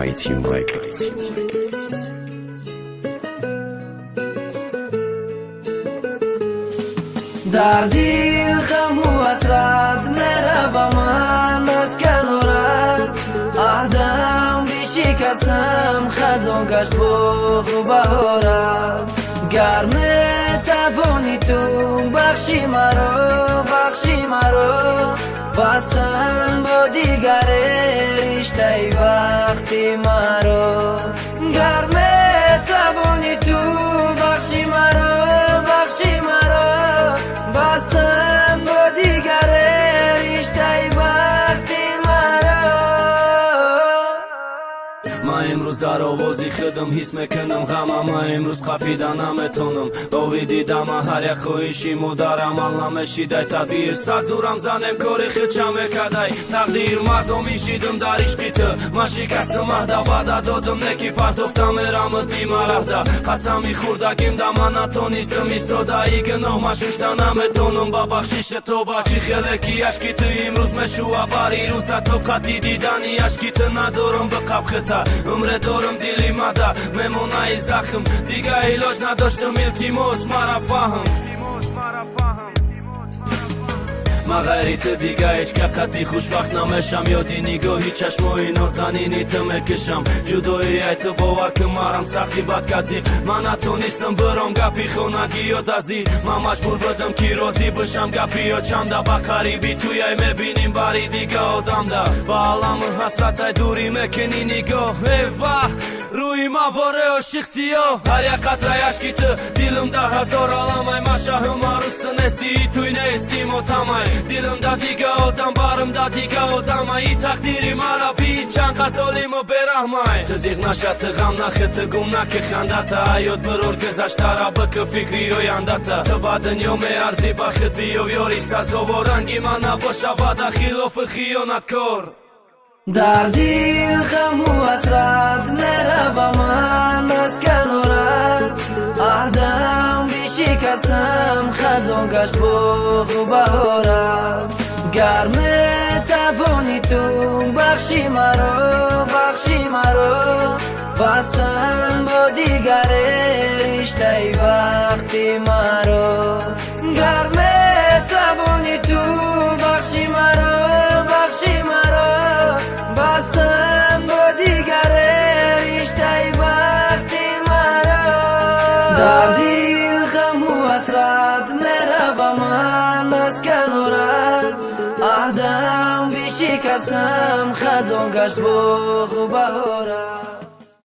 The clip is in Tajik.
iTeam Records. Дар дил ғаму ҳасрат меравам ман аз канорат, аҳдам бишикастам, хазон гашт боғу баҳорат. Гар метавонӣ ту бахши маро, бахши маро, бастан бо дигаре риштаи бахти маро. Гар метавонӣ ту бахши маро, бахши маро, бастан бо дигаре риштаи бахти маро. Ман имрӯз дар овози худам ҳис мекунам ғама, ман имрӯз қапида наметонам. Ови дидама ҳар як хоҳиши модар амал намешидай тадбир. Сад зурам занем кори худча мекардай тақдир. Мазо мешидам дар ишқи ту, ман шикастам аҳда, ваъда додам неки партофтам мерамад бимараҳда. Қасами хурдагим да ман натонистам истода, и гуноҳ ман шушта наметонам. Ба бахшиши тоба чӣ хеле ки ашки ту имрӯз мешува бари рӯта, тоқати дидани ашки ту надорам ба қабхита. Умре дорам дили мада мемонаи захм, дига илоҷ надоштам, илтимос мара фаҳм. Ман ғайри ту дига ҳеҷ ка қатъи хушбахт намешам, ёди нигоҳи чашмои нозанини ту мекашам. Ҷудои ай ту бовар кун марам сахти бадказиқ, ман натонистам биром гапи хонагиё дазир. Ман маҷбур будам ки розӣ бишам гапиё чанда, ба қариби туяй мебиним бари дига одамда. Ба аламу ҳасратай дурӣ мекунӣ нигоҳ, э ваҳ, рӯи ман воре ошиқ сиёҳ. Ҳар як қатраи ашки ту дилам да ҳазор оламай, ман шаҳу марӯз ту нестӣ, туй нестӣ мотамай. Дилам да дига одам, барам да дига одамай, и тақдири мара бин чанд қазолиму бераҳмай. Ту зиқ наша, ту ғам нахи, ту гум наки хандата, ҳаёт бирор гузаштара, бикӣ фикри ояндата. Ту ба дунё меарзӣ, ба худ биёв ёри сазовор, ранги ман набоша ваъда хилофи хиёнаткор. Дар дил ғаму ҳасрат меравам ман аз канорат, аҳдам бишикастам, хазон гашт боғу баҳорат. Гар метавонӣ ту бахши маро, бахши маро, бастан бо дигаре риштаи бахти маро. Гар метавонӣ ту бахши маро, бахши маро, бастан бо дигаре риштаи бахти маро. Дар дил ғаму ҳасрат меравам ман аз канорат, аҳдам бишикастам, хазон гашт боғу баҳорат.